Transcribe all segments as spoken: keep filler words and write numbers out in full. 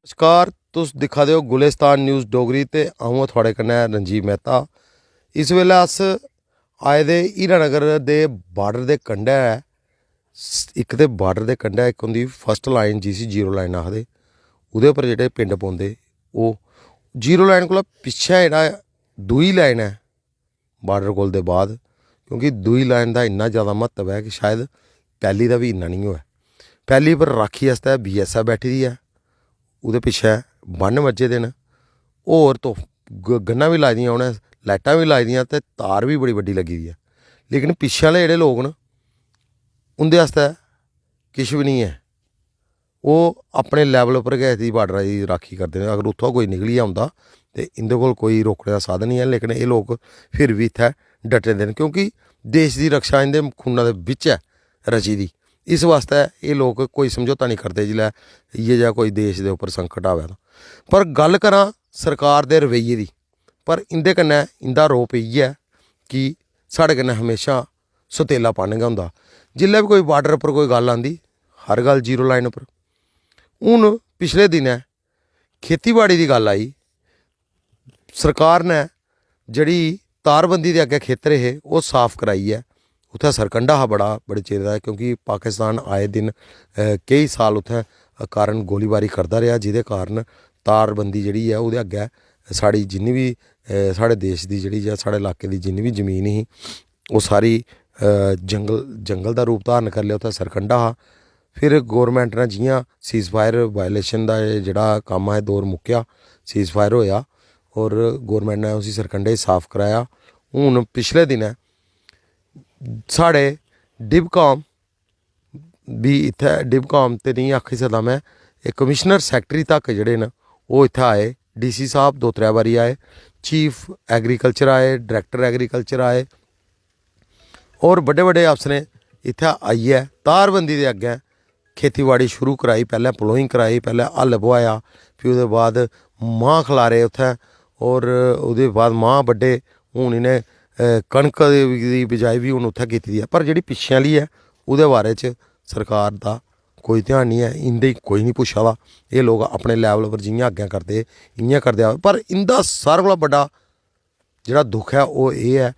नमस्कार, तुस दिक्खा दे ओ गुलिस्तान न्यूज़ डोगरी ते अ'ऊं आं थुआढ़े कन्नै रंजीव मेहता। इस बेल्लै अस आए दे हीरानगर दे बॉर्डर दे कंढै ऐ। स-, इक ते बॉर्डर दे कंढै इक होंदी फर्स्ट लाइन, जिसी जीरो लाइन आखदे, ओह्दे उप्पर जेह्ड़े पिंड पौंदे, ओह् जीरो लाइन कोला पिच्छें जेह्ड़ा दूई लाइन ऐ बॉर्डर कोल दे बाद, क्योंकि दूई लाइन दा इन्ना जैदा म्हत्तव ऐ कि शायद पैह्ली दा बी इन्ना निं होऐ। पैह्ली पर राक्खी आस्तै बीएसएफ बैठी दी ऐ, ओह्दे पिच्छें बन्न बज्झे दे न, होर तो ग-, गन्नां बी लाई दियां उ'नें, लाइटां बी लाई दियां ते तार बी बड़ी बड्डी लग्गी दी ऐ। लेकिन पिच्छें आह्ले जेह्ड़े लोक न, उं'दे आस्तै किश बी निं ऐ। ओह् अपने लेवल उप्पर गै इसी बॉर्डरा दी राक्खी करदे न। अगर उत्थुआं कोई निकली औंदा ते इं'दे कोल कोई रोकने दा साधन निं ऐ, लेकिन एह् लोक फिर बी इत्थै डटे दे न, क्योंकि देश दी रक्षा इं'दे खूना दे बिच्च ऐ रची दी। इस बास्तै एह् लोक कोई समझौता निं करदे जिसलै इ'यै जेहा कोई देश दे उप्पर संकट आवै तां। पर गल्ल करां सरकार दे रवैये दी, पर इं'दे कन्नै इं'दा आरोप इ'यै ऐ कि साढ़े कन्नै हमेशा सतेला पान गै होंदा। जिसलै बी कोई बॉर्डर उप्पर कोई गल्ल आंदी, हर गल्ल जीरो लाइन उप्पर। हून पिछले दिनें खेतीबाड़ी दी गल्ल आई, सरकार ने जेह्ड़ी तारबंदी दे अग्गें खेतर हे, ओह् साफ कराइयै उत्थै सरकंडा हा बड़ा, बड़े चिर दा, क्योंकि पाकिस्तान आए दिन, अ, केई साल उत्थै, अ, कारण गोलीबारी करदा रेहा, जेह्दे कारण तारबंदी जेह्ड़ी ऐ, ओह्दे अग्गें साढ़ी जिन्नी बी, अ, साढ़े देश दी जेह्ड़ी ऐ, साढ़े इलाके दी जिन्नी बी जमीन ही, ओह् सारी, अ, जंगल, जंगल दा रूप धारण करी लेआ, उत्थै सरकंडा हा। फिर गौरमैंट ने जि'यां सीज फायर वायलेशन दा एह् जेह्ड़ा कम्म हा, एह् दौर मुक्केआ, सीज फायर होएआ, होर गौरमैंट ने उसी सरकंडे गी साफ कराया। हून पिछले दिनें साढ़े डिबकाम बी इत्थै, डिबकाम ते नेईं आक्खी सकदा में, एह् कमिशनर सैक्रेटरी तक जेह्ड़े न, ओह् इत्थै आए, डीसी साह्ब दो त्रै बारी आए, चीफ एग्रीकल्चर आए, डायरैक्टर एग्रीकल्चर आए, होर बड्डे बड्डे अफसरें इत्थै आइयै तारबंदी दे अग्गें खेतीबाड़ी शुरू कराई, पैह्लें प्लोइंग कराई, पैह्लें हल बुहाया, फ्ही ओह्दे बाद मांह् खलारे उत्थै, होर ओह्दे बाद मांह् बड्डे। हून इ'नें, अ, कनक दी, दी बिजाई बी हून उत्थै कीती दी ऐ, पर जेह्ड़ी पिच्छें आह्ली ऐ, ओह्दे बारे च सरकार दा कोई ध्यान निं ऐ, इं'दे गी कोई निं पुच्छा दा। एह् लोक अपने लैवल पर जि'यां अग्गें करदे, इ'यां करदे आ। पर इं'दा सारें कोला बड्डा जेह्ड़ा दुख ऐ, ओह् एह् ऐ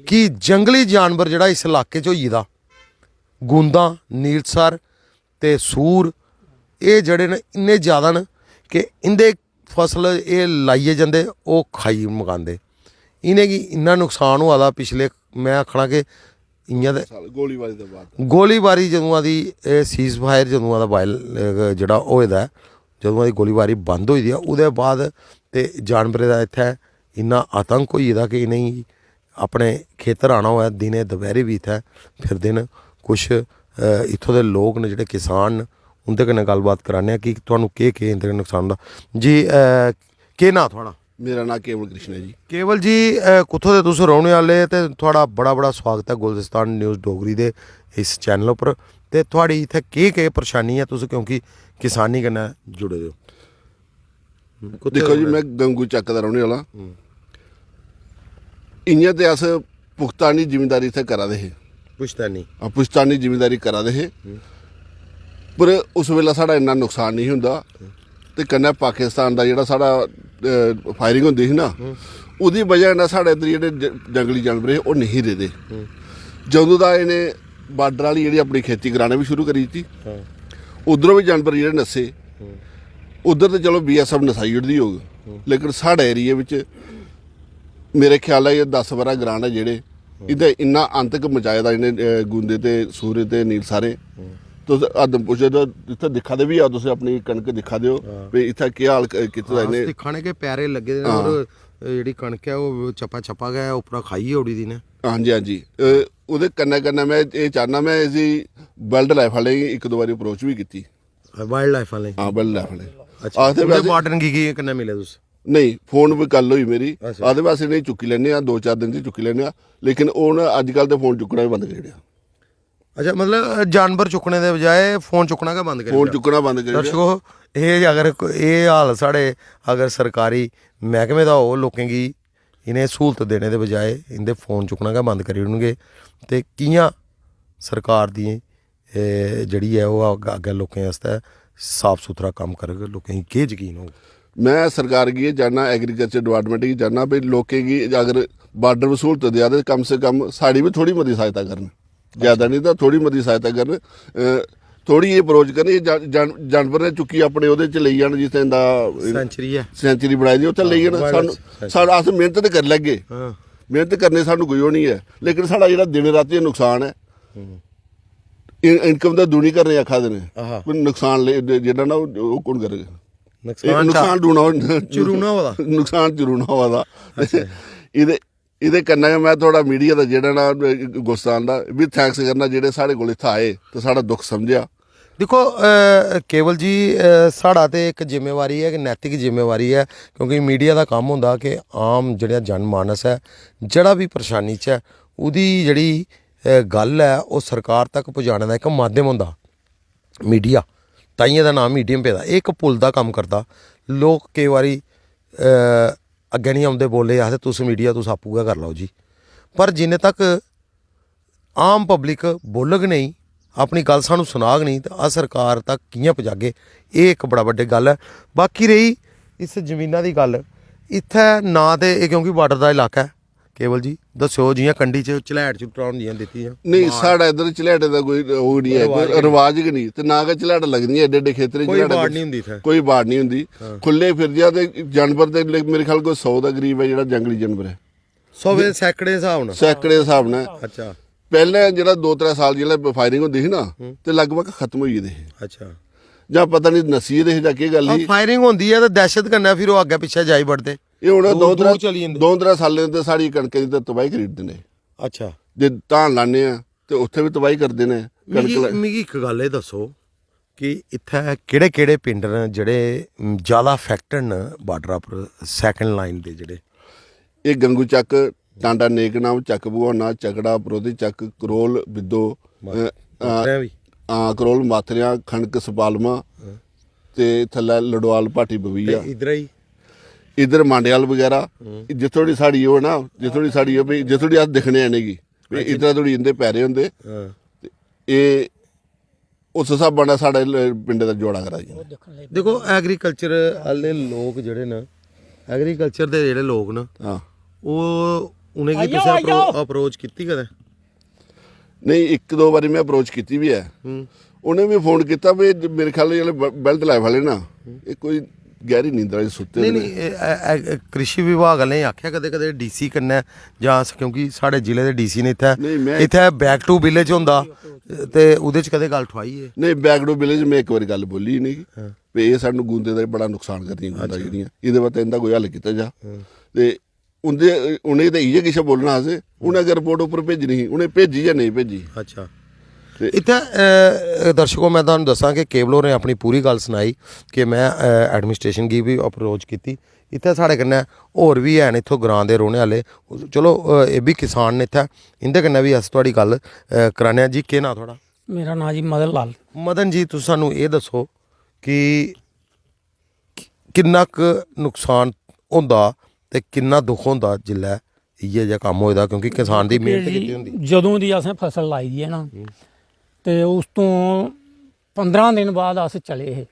कि जंगली जानवर जेह्ड़ा इस इलाके च होई गेदा, गूंदां, नीलसर ते सूर, एह् जेह्ड़े न, इन्ने जैदा न कि इं'दे फसल एह् लाइयै जंदे, ओह् खाई मकांदे। इ'नेंगी इन्ना नुकसान होआ दा पिछले, में आखना कि इ'यां ते साल गोलीबारी दे बाद। गोलीबारी जदुआं दी, एह् सीज फायर जदुआं दा वायल-, जेह्ड़ा होए दा ऐ, जदुआं दी गोलीबारी बंद होई दी ऐ, ओह्दे बाद ते जानवरें दा इत्थै इन्ना आतंक होई गेदा कि इ'नेंगी अपने खेतर आना होऐ, दिनें दपैह्री बी इत्थै फिरदे न। कुछ, अ, इत्थूं दे लोक न जेह्ड़े किसान न, उं'दे कन्नै गल्लबात कराने आं कि तुहानू केह् केह् इं'दे कन्नै नुकसान होंदा। जी, अ, केह् नांऽ थुआढ़ा? मेरा नांऽ केवल कृष्ण ऐ जी। केवल जी, अ, कुत्थूं दे तुस रौह्ने आह्ले ते थुआढ़ा बड़ा बड़ा स्वागत ऐ गुलिस्तान न्यूज़ डोगरी दे इस चैनल उप्पर। ते थुआढ़ी इत्थै केह् केह् परेशानी ऐ, तुस क्योंकि किसानी कन्नै जुड़े दे ओ? कुत्थै दिक्खो जी, रौह्ने? में गंगू चक्क दा रौह्ने आह्ला। हम्म। इ'यां ते अस पुश्तैनी जिमींदारी इत्थै करा दे हे। पुश्तैनी? हां, पुश्तैनी जिमींदारी करा दे हे। हम्म। पर उस बेल्लै साढ़ा इन्ना नुकसान नेईं होंदा। हम्म। ते कन्नै पाकिस्तान दा जेह्ड़ा साढ़ा, अ, फायरिंग होंदी ही ना, हम्म। ओह्दी बजह कन्नै साढ़े इद्धर जेह्ड़े ज-, जंगली जानवर हे, ओह् नेईं रेह्दे। हम्म। जदूं दा इ'नें बार्डर आह्ली जेह्ड़ी अपनी खेती कराना बी शुरू करी दित्ती, हां। उद्धरों बी जानवर जेह्ड़े नस्से, हम्म। उद्धर ते चलो बीएसएफ नसाई ओड़दी होग, हम्म। लेकिन साढ़े एरिया बिच मेरे ख्याल ऐ एह् दस बारां ग्रांऽ न जेह्ड़े, हम्म। इत्थै इन्ना आतंक मचाए दा इ'नें, अ, गूंदे ते सूरें ते नीलसारें। हम्म। तुस हद्द पुच्छदे ओ, इत्थै दिक्खा दे बी ओ, तुस अपनी कनक दिक्खा दे ओ, हां। भई इत्थै केह् हाल क-, कीते दा हां, इ'नें। अस दिक्खा ने कि पैरे लग्गे दे न, हां। होर एह् जेह्ड़ी कनक ऐ, ओह् चप्पा चप्पा गै उप्परा खाइयै ओड़ी दी ने। हां जी, हां जी। अ, ओह्दे कन्नै कन्नै में एह् चाह्न्नां, में इसी वाइल्ड लाइफ आह्लें गी इक दो बारी अप्रोच बी कीती। वाइल्ड लाइफ आह्लें गी। हां, वाइल्ड लाइफ आह्ले। अच्छा, आखदे उं'दे वैसे- बार्डर गी की कन्नै मिले तुस? नेईं, फोन बी कल्ल होई मेरी। अच्छा। आखदे बस इ'नेंगी चुक्की लैन्ने आं, दो चार दिन च चुक्की लैन्ने आं। लेकिन हून अज्जकल ते फोन चुक्कना बी बंद करी ओड़ेआ। अच्छा, मतलब जानवर चुक्कने दे बजाए फोन चुक्कना गै बंद करी फोन ओड़ेआ। चुक्कना बंद करी ओड़ेआ। दर्शको, एह् अगर को- एह् हाल साढ़े अगर सरकारी मैह्कमे दा होग, लोकें गी इ'नें स्हूलत देने दे बजाए इं'दे फोन चुक्कना गै बंद करी ओड़नगे, ते कि'यां सरकार दी एह् जेह्ड़ी ऐ, ओह् अग्ग- अग्गें लोकें आस्तै साफ सुथरा कम्म करग? लोकें गी केह् यकीन होग? में सरकार गी एह् चाह्न्नां, एग्रीकल्चर डिपार्टमेंट गी चाह्न्नां, भाई लोकें गी अगर बार्डर पर स्हूलत देआ ते कम से कम साढ़ी बी थोह्ड़ी मती सहायता करन। जैदा नेईं तां थोह्ड़ी मती सहायता करन। अ, थोह्ड़ी एह् अप्रोच करन, एह् जान- जान- जानवर ने चुक्की अपने ओह्दे च लेई जान, जित्थै इं'दा सैंचुरी ऐ। सैंचुरी बनाई दी, उत्थै लेई जान। वाइल्ड सानूं सैंचुरी। साढ़ा अस मेह्नत ते करी लैगे, हां। मेह्नत करने दी सानूं कोई ओह् निं ऐ, लेकिन साढ़ा जेह्ड़ा दिनें रातीं नुकसान ऐ, हम्म। इन- इनकम ते दूनी करने आखा दे न, आहा। पर नुकसान ले- जेह्ड़ा ना, ओह् ओह् कौन करग? नुकसान एह् नुकसान डूना होना। चुरूना होआ दा। नुकसान चुरूना होआ दा। अच्छा। एह्दे एह्दे कन्नै गै में थोह्ड़ा मीडिया दा जेह्ड़ा ना गुस्सा आंदा, बी थैंक्स करना जेह्ड़े साढ़े कोल इत्थै आए ते साढ़ा दुख समझेआ। दिक्खो, अ, केवल जी, अ, साढ़ा ते इक जिम्मेवारी ऐ, इक नैतिक जिम्मेवारी ऐ, क्योंकि मीडिया दा कम्म होंदा कि आम जेह्ड़ा जनमानस ऐ, जेह्ड़ा बी परेशानी च ऐ, ओह्दी जेह्ड़ी, अ, गल्ल ऐ, ओह् सरकार तक पजाने दा इक माध्यम होंदा मीडिया। ताइयें दा नांऽ मीडियम पेदा। एह् इक पुल दा कम्म करदा। लोक केईं बारी, अ, अग्गें निं औंदे बोले, आखदे, "तुस मीडिया, तुस आपूं गै करी लैओ जी।" पर जिन्ने तक आम पब्लिक बोलग नेईं, अपनी गल्ल सानूं सनाग नेईं, ते अस सरकार तक कि'यां पजागे? एह् इक बड़ा बड्डी गल्ल ऐ। बाकी रेही इस जमीना दी गल्ल, इत्थै ना ते एह्, क्योंकि बार्डर दा इलाका ऐ, केवल जी दस्सेओ, जि'यां कंढी च झलैट झुलटां होंदियां दित्तियां। नेईं, साढ़ा इद्धर झलैटे दा कोई ओह् निं ऐ, कोई रवाज गै निं। ते ना गै झलैट लगदियां एड्डे एड्डे खेतरें च। कोई झलैट बाड़ दा- निं होंदी इत्थै। कोई बाड़ निं होंदी। हां। खु'ल्ले फिरदियां ते जानवर ते ले- मेरे ख्याल कोई सौ दा करीब ऐ जेह्ड़ा जंगली जानवर ऐ। सौ दे सैकड़े दे स्हाब न। सैकड़े दे स्हाब नै। अच्छा। पैह्लें जेह्ड़ा दो त्रै साल जिसलै फायरिंग होंदी ही ना, ते लगभग खत्म होई गेदे हे। अच्छा। जां पता निं नस्सी गेदे हे जां केह् गल्ल ही। फायरिंग होंदी ऐ ते दहशत कन्नै फिर ओह् अग्गें पिच्छें जाई बड़दे। एह् उ'नें दूर- दो त्रै दूर चली जंदे। दो त्रै सालें ते साढ़ी कनकै दी ते तबाही करी ओड़दे न। अच्छा। जे धान लान्ने आं ते उत्थै बी तबाही करदे न। कनक मिगी ला- मिगी इक गल्ल एह् दस्सो कि इत्थै केह्ड़े केह्ड़े पिंड न जेह्ड़े, म, जैदा अफेक्टेड न बार्डर उप्पर, सैकंड लाइन दे जेह्ड़े? एह् गंगू चक्क, टांडा नेकनाम, चक्क भगवाना, चकड़ा, परोधी चक्क, करोल, बिद्दो, अ, अ, उत्थै बी? हां, करोल, माथरेआं, खनक, सपालमा ते थल्लै लडोआल, भाटी, बबीया। ते इद्धरै ई? इद्धर मांडेआल बगैरा, जित्थै धोड़ी साढ़ी ओह् ना, जित्थै धोड़ी साढ़ी ओह्, भाई, जित्थै धोड़ी अस दिक्खने आं इ'नेंगी, भाई, इद्धरा धोड़ी इं'दे पैरे होंदे। हां। ते एह् उस स्हाबा नै साढ़े ल- पिंडे दा जोड़ा करा दियां न। दिक्खो, एग्रीकल्चर आह्ले लोक जेह्ड़े न, एग्रीकल्चर दे जेह्ड़े लोक न, हां। ओह् उ'नेंगी तुसें अप्रोच कीती कदें? नेईं, इक दो बारी में अप्रोच कीती बी ऐ। हम्म। उ'नें बी फोन कीता, भाई, मेरे ख्याल जेह्ड़े ब- वाइल्ड लाइफ आह्ले ना, एह् कोई गैह्री नींदरा च सुत्ते दे नेईं, न। एह्, एह्, एह् कृषि विभाग आह्लें गी आखेआ कदें कदें डीसी कन्नै, जां अस, क्योंकि साढ़े जिले दे डीसी ने इत्थै, नेईं, में इत्थै बैक टू विलेज होंदा, ते ओह्दे च कदें गल्ल ठुआई ऐ? नेईं, बैक टू विलेज में इक बारी गल्ल बोली इ'नेंगी, हां। भाई, एह् सानूं गूंदें दा बड़ा नुकसान करदियां गूंदां जेह्ड़ियां, एह्दे बास्तै इं'दा कोई हल कीता जा। ते उं'दे उ'नेंगी ते इ'यै किश बोलना असें, उ'नें अगर रिपोर्ट उप्पर भेजनी ही, उ'नें भेजी जां नेईं भेजी? अच्छा। ते इत्थै, अ, दर्शकों, में तुहानू दस्सां कि केवल होरें अपनी पूरी गल्ल सनाई कि में, अ, एडमिनिस्ट्रेशन गी बी अप्रोच कीती। इत्थै साढ़े कन्नै होर बी हैन इत्थूं ग्रां दे रौह्ने आह्ले। चलो, अ, एह् बी किसान न इत्थै, इं'दे कन्नै बी अस थुआढ़ी गल्ल, अ, कराने आं जी। केह् नांऽ थुआढ़ा? मेरा नांऽ जी मदन लाल। मदन जी, तुस सानू एह् दस्सो कि किन्ना क नुकसान होंदा ते किन्ना दुख होंदा जिसलै इ'यै जेहा कम्म होए दा, क्योंकि किसान दी मेह्नत कीती होंदी। जदूं दी असें फसल लाई दी ऐ ना, ते उस तों पंदरां दिन बाद अस चले हे,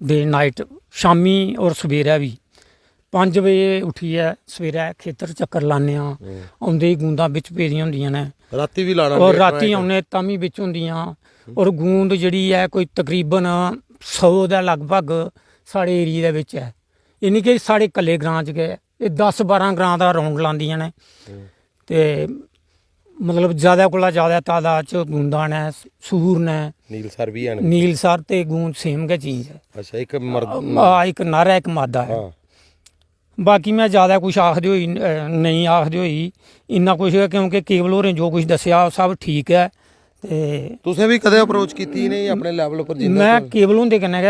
डे नाइट, शामी और सवेरै बी। पंज बजे उट्ठियै सवेरै खेतर चक्कर लान्ने आं। औंदे ही गूंदां बिच पेदियां होंदियां न। रातीं बी लाना और लेटना रातीं इक। औने तां बी बिच होंदियां। और गूंद जेह्ड़ी ऐ, कोई तकरीबन सौ दे लगभग साढ़े एरिया दे बिच ऐ। एह् निं कि साढ़े कल्ले ग्रां च गै, एह् दस बारां ग्रां दा राउंड लांदियां न। ते मतलब ज्यादा कोला ज्यादा तादाद च गूंदां न, सूर न। नील सर बी हैन। नील सर ते गूंद सेम गै चीज ऐ। अच्छा, इक मर्द हां, इक नर ऐ, इक मादा ऐ। हां। बाकी में ज़्यादा कुछ आखदे होई, अ, नेईं आखदे होई इन्ना कुछ गै, क्योंकि केवल होरें जो कुछ दस्सेआ, ओह् सब ठीक ऐ। ते तुसें बी कदें अप्रोच कीती इ'नेंगी अपने लेवल उप्पर, जिं'दे में कोल- केवल हुंदे कन्नै गै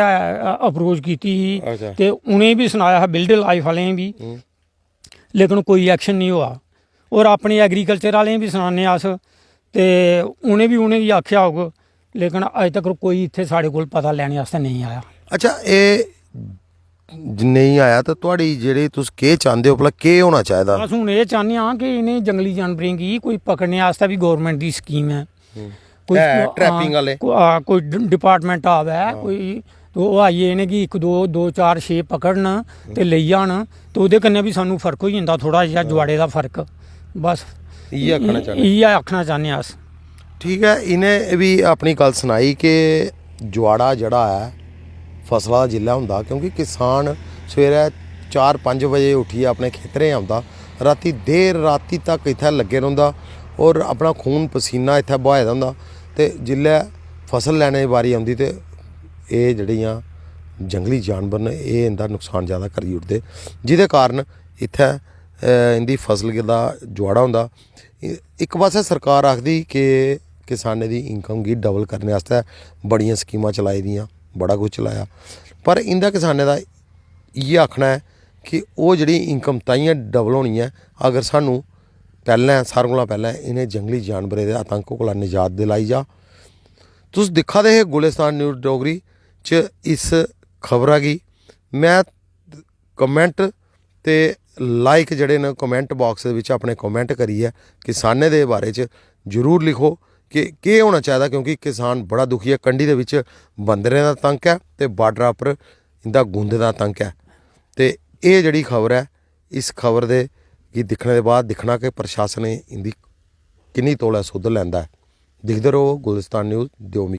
अप्रोच कीती ही। अच्छा। ते उ'नेंगी बी सनाया हा, बिल्ड लाइफ आह्लें गी बी, हम्म। लेकिन कोई एक्शन नेईं होआ। होर अपने एग्रीकल्चर आह्लें गी बी सनाने अस, ते उ'नें बी उ'नेंगी आखेआ होग, लेकिन अज्ज तक कोई इत्थै साढ़े कोल पता लैने आस्तै नेईं आया। अच्छा, एह् ज- नेईं आया ते थुआढ़ी जेह्ड़ी, तुस केह् चांह्दे ओ भला, केह् होना चाहिदा? अस हून एह् चाह्न्ने आं कि इ'नें जंगली जानवरें गी कोई पकड़ने आस्तै बी गौरमेंट दी स्कीम ऐ। कोई है, हां, ट्रैपिंग आह्ले। को- हां, कोई डि- डिपार्टमेंट आवै, कोई, तो ओह् आइयै इ'नेंगी इक दो, दो चार छे पकड़न ते लेई जान, ते ओह्दे कन्नै बी सानूं फर्क होई जंदा, थोह्ड़ा जेहा जुआड़े दा फर्क। बस इ'यै आखना चाह्न्ने। इ'यै आखना चाह्न्ने अस। ठीक ऐ, इ'नें बी अपनी गल्ल सनाई कि जुआड़ा जेह्ड़ा ऐ, फसला दा जिल्लै होंदा, क्योंकि किसान सवेरै चार पंज बजे उट्ठियै अपने खेतरें औंदा, रातीं देर रातीं तक इत्थै लग्गे रौंह्दा, होर अपना खून पसीना इत्थै बहाए दा होंदा। ते जिल्लै फसल लैने दी बारी औंदी, ते एह् जेह्ड़ियां जंगली जानवर न, एह् इं'दा नुकसान ज़्यादा करी ओड़दे, जेह्दे कारण इत्थै, अ, इं'दी फसल दा जुआड़ा होंदा। इ- इक पासै सरकार आखदी कि किसानें दी इनकम गी डबल करने आस्तै बड़ियां स्कीमां चलाई दियां, बड़ा कुछ चलाया, पर इं'दा, किसानें दा इ'यै आखना ऐ कि ओह् जेह्ड़ी इनकम ताइयें डबल होनी ऐ, अगर सानूं पैह्लें, सारें कोला पैह्लें इ'नें जंगली जानवरें दे आतंक कोला निजात दिलाई जा। तुस दिक्खा दे हे गुलिस्तान न्यूज़ डोगरी च इस खबरा गी। में कमेंट ते लाइक जेह्ड़े न, कमेंट बाक्स दे बिच अपने कमेंट करियै किसानें दे बारे च जरूर लिखो कि केह् होना चाहिदा, क्योंकि किसान बड़ा दुखी ऐ। कंढी दे बिच बंदरें दा आतंक ऐ ते बार्डरा पर इं'दा गूंदें दा आतंक ऐ। ते एह् जेह्ड़ी खबर ऐ, इस खबर दे गी दिक्खने दे बाद दिक्खना कि प्रशासन इं'दी किन्नी तौले सुध लैंदा ऐ। दिखदे र'वो गुलिस्तान न्यूज़, देओ मिगी